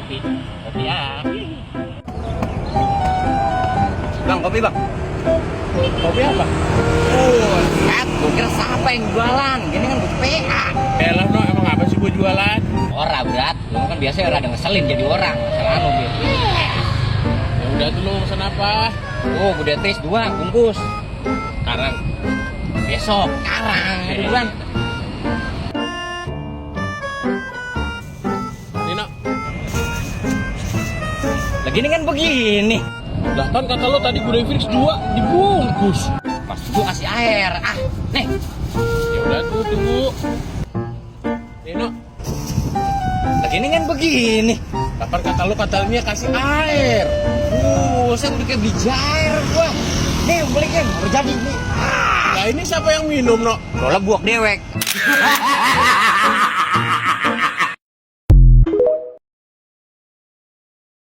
kopi. Kopi ya. Bang, kopi bang. Kopi apa? Gue kira siapa yang jualan? Gini kan gue PA. Elah no, emang apa sih gue jualan? Ora berat, lu kan biasanya rada ngeselin jadi orang. Masalah lu gitu. Ya udah tuh lu pesan apa? Oh, gue udah tes 2 bungkus. Sekarang. Besok, sekarang, bulan. Nino. Lagi ini kan begini. Lah kan kata lo tadi gue fix 2 dibungkus. Pas gue kasih air. Ah, nih. Ya udah tuh tunggu. Nino, Lagi ini kan begini. kapan kata lo katanya kasih air? Saya udah kayak beli jair gua. Nih, belikan. Baru jadi nih. Lah ini siapa yang minum no? Bola buak dewek.